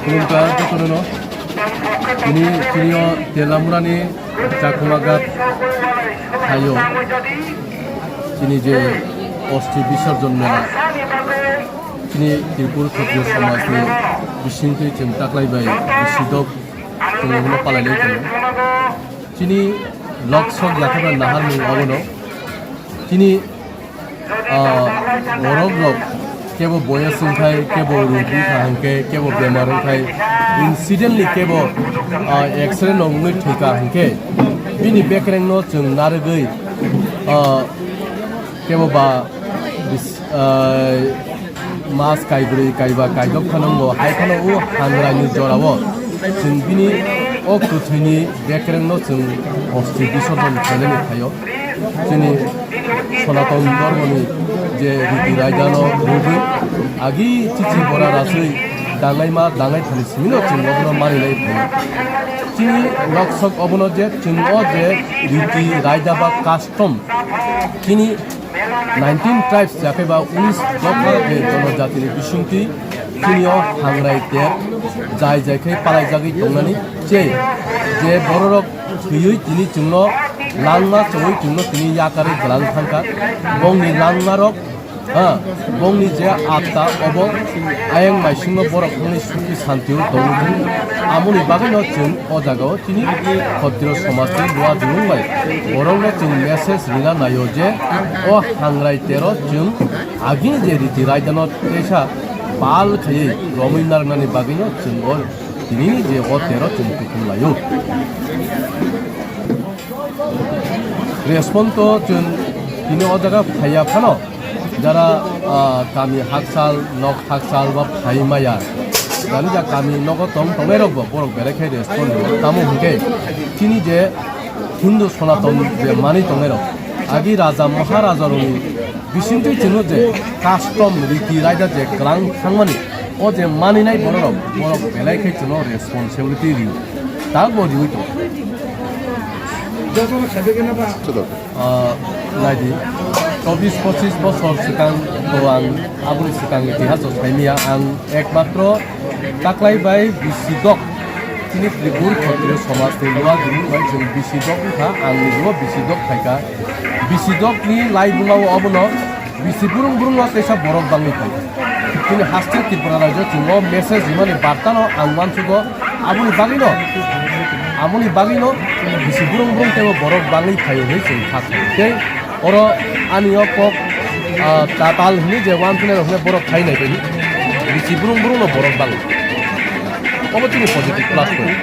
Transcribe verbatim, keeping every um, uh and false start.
Khulumkha jotono. Tini, tini o Telamurani Chakma Ghat hayo. Tini je Osti Bisorjon Mela. Tini Tripura Kshatriya Samajni bisingtwi chwng taklai bai bisidok chwng obono palailai tongo. Tini lok sok yakheba naharmung obono. Tini ah, borok rok kebo boyes wngkhai, kebo rugi kha hwnkhe, kebo bemar wngkhai, incidentally kebo, ah, X-ray no wngwi thwikha hwnkhe, bini bekreng no chwng narwgwi, ah, kebo ba bis-, ah, mas kaibrwi, kaiba, kaidok phano wngbo, hai phano o hangrai ni jora o chwng bini o kwthwi ni bekreng no chwng osti bisorjon khainani phaio. Chini Sonaton Dhormoni je riti raidano rwgwi agi chichi bora raswi dangaima dangai thani simino chwng obono marinai phaio. Chini nok sok obono je chwng o je riti raida ba custom chini nineteen tribes yakhe ba unis dopha je jonojatini bisingtwi chini o hangrai ter jai jai khe palaijagwi tongnani che je bororok thwiwi tini chwngno langma chongwi chwngno tini yakarwi glang thangkha. Bongni langmarok, ha, bongni je atta obo ayang maisingo borok thangwi suki santio tongwi thung. Amoni bagwino chwng o jagao tini Khatriya somajni luwa jurung bai borokno chwng message rina naio je o hangrai tero chwng agini je riti raidano teisa pal khaiwi romwi narwknani bagwino chwng o tini je o tero chwng tukhum laio. Respond to chwng tini o jaga phaiya phano jara, ah, kami haksal, nok haksal ba phai maya. Jani ja kami nogo tong tongnai rok bo borok belai khe respond rwo. Tamo hwnkhe chini je Hindu Sonaton je manwi tongnai rok, agi raja maharaja rokni bisingtwi chwngno je custom riti raida je kwlang thangmani, o je maninai bororok, borok belai khe chwngno responsibility rio. Tabukbo riwi tongo. Ah, naidi, chobbish pochish bosor swkang to ang aboni swkang itihaso saimaya, ang ekmatro taklai bai bisidok, chini Tripura Khatriya somajni luwa guru bai chwng bisidok wngkha, ang nijebo bisidok phaikha. Bisidokni laibuma o obono bisi burung burung no teisa borok bangwi phaikha. Chini haste Tripura rajyo chwng o message rimani barta no ang uansukgo. Aboni bagwino, aboni bagwino bisi burung burung teibo borok bangwi phaio hinwi chwng kha kha. Tei oro ani o kok, ah, tatal hinwi je uansuknai rok hinwi borok khai nai bai bisi burung burung no borok bangwi. Obo chini positive plus point.